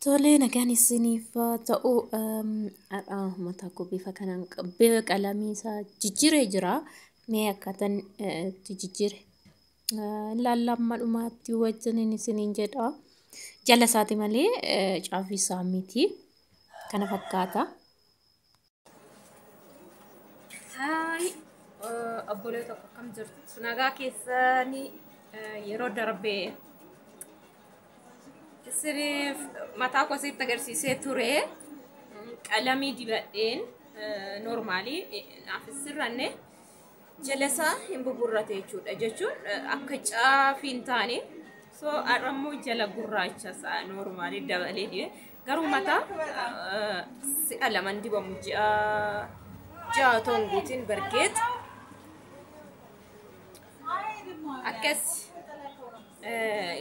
Tolee, nagaan isiniif ta'u. Har'a mataa koo bifa kanaan bifa qalamii isaa jijjiiree jira. Mee akkaataan itti jijjiire ilaalla amma dhumaatti wajjiniin isiniin jedha. Jala isaati malee caafii isaa miti. Kana fakkaata. Haay, obbolee tokko, akkam jirtu? Nagaa keessanii? Yeroo darbee isiniif mataa koo isinitti agarsiisee ture. Qalamii dibadheen normal naaf sirranne, jala isaa hin buburrate jechuudha, jechuun akka caafii hin taane. So har'a immoo jala gurraacha isaa normal dabalee dibe. Garuu mataa si'a laman dibamu, ji'a ji'a otoo hin guutin bargeet akkas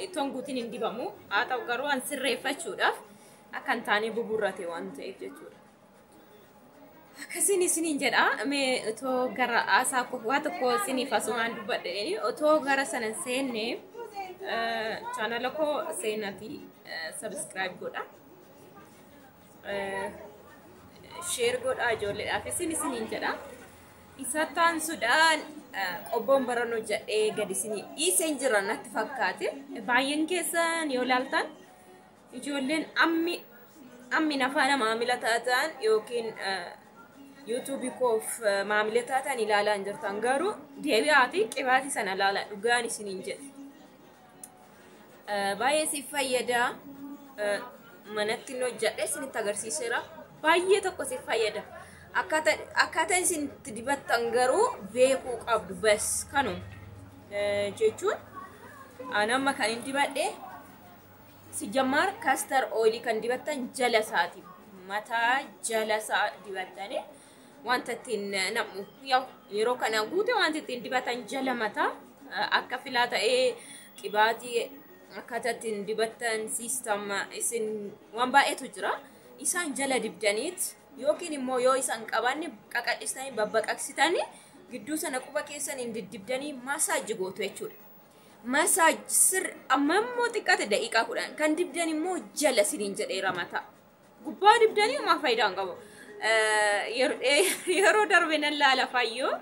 itoo hin guutin hin dibamu. Haa ta'u garuu an sirreeffachuudhaaf akka hin taane buburrate waan ta'eef jechuudha. Akkasiin isiniin jedha. Mee otoo gara haasaa koo waa tokko isiniif asumaan dubbadhe, otoo gara sana hin seenne, chaanala koo seenatii subscribe godha. Share godha ijoolleedhaaf isiniin jedha. Isa taansuudhaan qobboon barannoo jedhee gadi isinii dhiiseen jira natti fakkaate. Baay'een keessan yoo ilaaltan, ijoolleen ammi ammi nafaana maamila taatan yookiin yuutuubii koof maamila taatan ilaalaa hin jirtan, garuu deebi'aati qibaatii sana ilaalaa, dhugaan isiniin jedhe. Baay'ee siif fayyada. Manatti inni hojjedhe isinitti agarsiiseera. Baay'ee tokko siif fayyada. Akkaataa isin itti dibattan garuu beekuu qabdu, bas kanuma. Jechuun ani amma kan hin dibadhe sijjammaar castor oil kan dibattan jala isaati. Mataa jala isaa dibattanii wanta ittiin nam'u yeroo kana guute, wanta ittiin dibatan jala mataa akka filaa ta'ee, qibaatii akkaataa ittiin dibattan system isin waan baay'eetu jira. Isaan jala dibdaniit yookiin immoo yoo isaan qabaanne qaqal'istanii babbaqaqsitanii gidduu sana quba keessaniin diddibdanii massage gootu jechuudha. Massage sir amma immoo xiqqaate daqiiqaa 10 kan dibdan immoo jala siniin jedheera mataa. Gubbaa dibdanii homaa faayidaa hin qabu. Yeroo darbe nan laala, fayyoo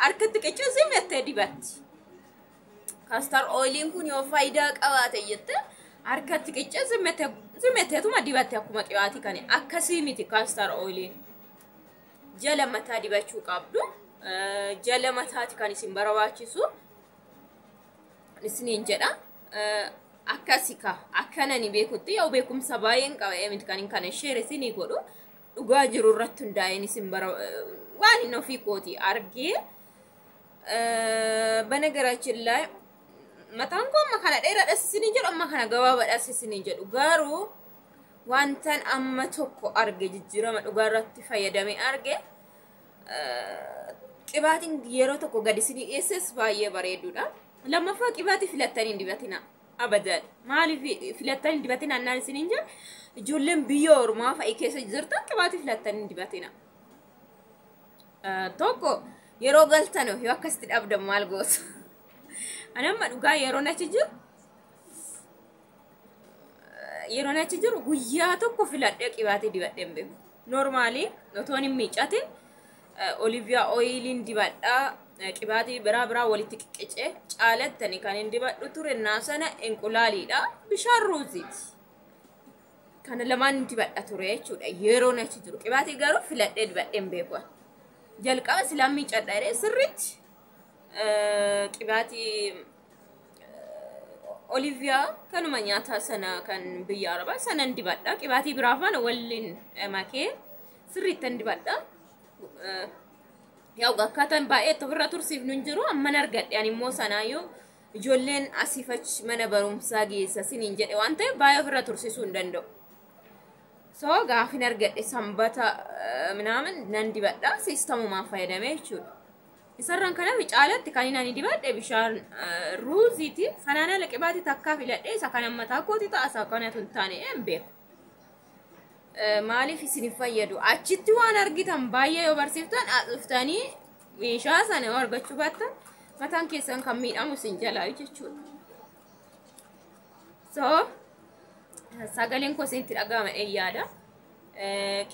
harkatti qicuu simettee dibatti. Castor oiliin kun yoo faayidaa qabaate jette harkatti qicuu simetteetuma dibatte akkuma qibaatii kan akkasii miti castor oiliin. Jala mataa dibachuu qabdu. Jala mataati kan isin barbaachisu. Isiniin jedha. Akkasi ka akkanani beekutti yoo beekumsa baay'een qaba miti kan kana share isinii godhu, dhugaa jiru irratti hundaa'een isin bara waan inni ofii kooti argee. በነገራችን ላይ mataan koo amma kana dheeraadhas isiniin jedhu, amma kana gabaabaadhas isiniin jedhu, garuu wantan amma tokko arge, jijjiirama dhugaa irratti fayyadame arge, qibaatiin yeroo tokko gadi isinii dhiyeesses baay'ee bareedudha. Lammaffaa, qibaatii filattanii hin dibatina. Abadan. Maaliif filattanii hin dibatina annaan isiniin jedhu, ijoolleen biyya ormaa fa'i keessa jirtan qibaatii filattanii hin dibatina. Tokko, yeroo galtan yoo akkasitti dhabdan maal gootu? Ani amma dhugaa yeroon achi jiru guyyaa tokko filadhee qibaatii dibadhee hin beeku. Normal otoon hin miicatin olive oiliin dibadhaa, qibaatii biraa biraa walitti qiqqicee caalattani kan hin dibadhu ture naa sana inqulaaliidha, bishaan ruuziiti. Kana lamaan dibadha ture jechuudha yeroon achi jiru. Qibaatii garuu filadhee dibadhee hin beeku. Jalqaba silaan miicadha jedhee sirriitti qibaatii olive kanuma nyaataa sana kan biyya arabaa sanan dibadha. Qibaatii biraa faana waliin makee sirriittan dibadha. Yaa, akkaataan baay'ee ofirra tursiifnu hin jiru amman argadhe. Ani immoo sanaayyuu ijoolleen asiif achi mana barumsaa geessa siniin jedhe waan ta'eef baay'ee ofirra tursiisuu hin danda'u. So gaafin argadhe sanbata ምናምን nan dibadha, siistamumaan fayyadamee jechuudha. Isarraan kanaaf caalatti kan inni ani dibadhe bishaan ruuziiti. Sanaan ala qibaatii takkaa filadhee isa kana mataa kooti ta'a, isa kanatu hin taane hin beeku. Maaliif isin fayyadu? Achitti waan argitan baay'ee yoo barsiiftan, dhuftanii meeshaa sana yoo argachuu baattan, mataan keessan kan miidhamu isin jalaa jechuudha. So Sagaleen koo isinitti dhaga'ama yaada.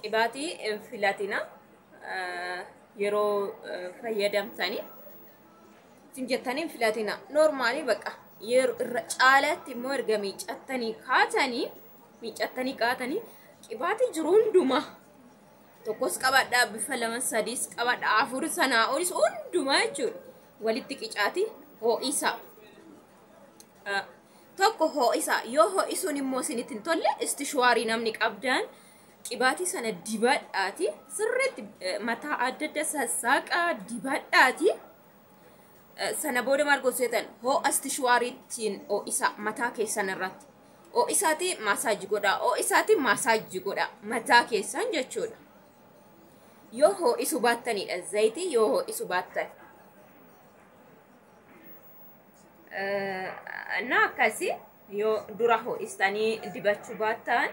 Qibaatii hin filatina yeroo fayyadamtanii. Isin jettanii hin filatina. Normaalii baqa yeroo irra caalaatti immoo erga miiccattanii kaatanii qibaatii jiru hundumaa tokkos qabadhaa, bifa lama sadiis qabadhaa, afur, sanaa olis hundumaa jechuudha. Walitti qicaati ho'isa. Tokko ho'isa. Yoo ho'isuun immoo isinitti hin tolle, istishuwaarii namni qabdan qibaatii sana dibadhaati sirriitti mataa adda adda sassaaqaa dibadhaati. Sana booda maal goseetan, ho'a istishuwaariitiin ho'isa mataa keessan irratti. Ho'isaati massage godhaa. Ho'isaati massage godhaa mataa keessan jechuudha. Yoo ho'isu baattanidha, zayitii yoo ho'isu baattan. Na akkasi yoo dura ho'istanii dibachuu baattan,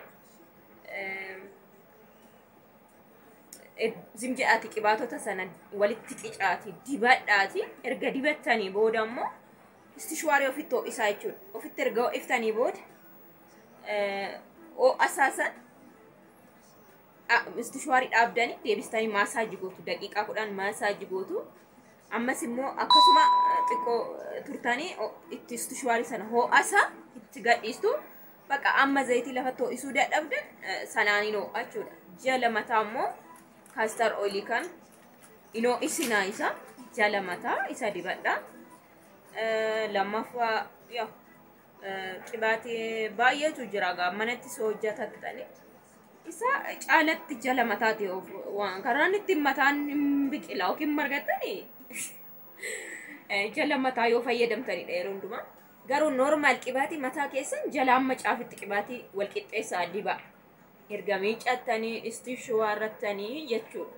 zimjedhaati qibaatota sana walitti qicaati dibadhaati. Erga dibattanii booda immoo istishwaarii ofitti ho'isaa jechuudha. Ofitti erga ho'iftanii booda ho'a isaa istishwaarii dhaabdanii deebistanii massage gootu, daqiiqaa 10 massage gootu. Ammas immoo akkasuma xiqqoo turtanii itti istishwaarii sana ho'asa itti gadhiistu. Bakka amma zayitii lafatti ho'isuu dadhabdan sanaaniin ho'a jechuudha. Jala mataa immoo castor oilii kan inoo isinaa isa jala mataa isa dibadha. Lammaffaa yaa qibaatii baay'eetu jira gaa manatti soo hojjetattani. Isa caalatti jala mataati waan karaan ittiin mataan hin biqila yookiin margattani jala mataa yoo fayyadamtanidha yeroo hundumaa. Garuu normal qibaatii mataa keessan jala amma caafitti qibaatii wal qixxeessaa dibaa. Erga miicattanii istishuwaarrattanii jechuudha.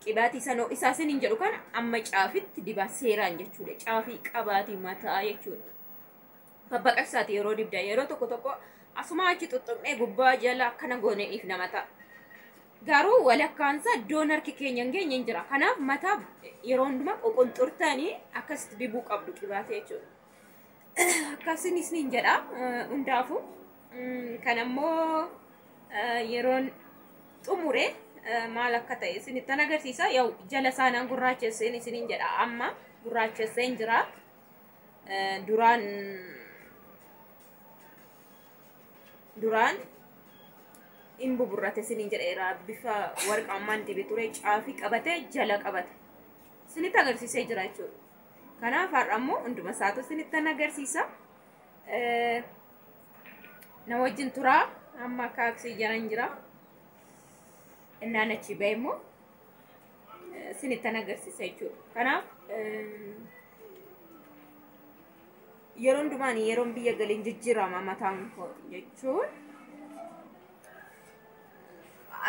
Qibaatii sana isaa isiniin jedhu kana amma caafitti dibaa seeraan jechuudha. Caafii qabaatii mataa jechuudha. Babbaqaqsaati yeroo dibdan, yeroo tokko tokko asuma achi xuxxunnee gubbaa jala akkana goonee dhiifna mataa. Garuu walakkaansaa iddoon harki keenya hin geenye hin jira. Kanaaf mataa yeroo hundumaa qoqonxurtanii akkasitti dibuu qabdu qibaatee jechuudha. Akkasin isiniin jedha hundaafuu. Kan ammoo yeroon xumure maal akka ta'e isinittan agarsiisa. Yaa'u jala saanaan gurraachesseen isiniin jedha, amma gurraachesseen jira. Duraan hin buburrate isiniin jedheera, bifa warqaammaan dibe ture, caafii qabate jala qabate. Isinitti agarsiisee jira jechuudha. Kanaaf har'a immoo hunduma isaatu isinittan agarsiisa. Na wajjin turaa, amma akka aksii jaran jira. Innaan achi ba'e immoo isinittan agarsiisa jechuudha. Kanaaf yeroo hundumaan yeroon biyya galiin jijjiirama mataan koo jechuun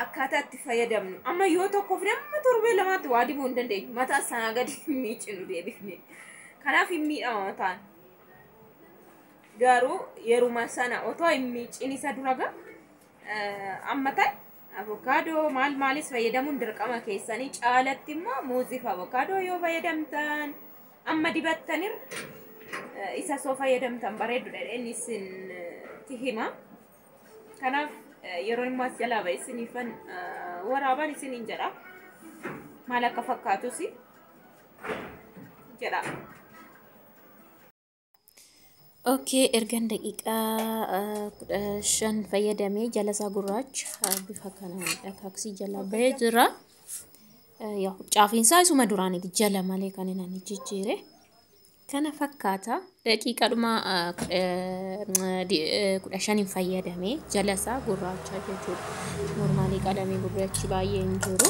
akkaataa itti fayyadamnu. Amma yoo tokkoof nama torbee lamaatti waa dibuu hin dandeenyu. Mataa sanaa gadi hin miicinu deebifne. Kanaaf hin miidhama mataan. Garuu yeruma sana otoo hin miicin isa dura gaa amma ta'e avokaadoo maal maalis fayyadamuun dirqama keessanii, caalatti immoo muuzii fi avokaadoo yoo fayyadamtan, amma dibattanirra isa soo fayyadamtan bareedudha inni isinitti hima. Kanaaf yeroo immoo as jalaa ba'e isiniifan waraabaan isiniin jedha. Maal akka fakkaatus jedha. Okay, ergan daqiiqaa 15 fayyadamee jala isaa gurraacha bifa kanaan akaaksii jala bahee jira. Caafiinsaa isuma duraaniiti, jala malee kan inni jijjiire. Kana fakkaata, daqiiqaadhuma 15n fayyadamee jala isaa gurraacha jechuudha. Normaalii qalamii gurraachi baay'ee hin jiru.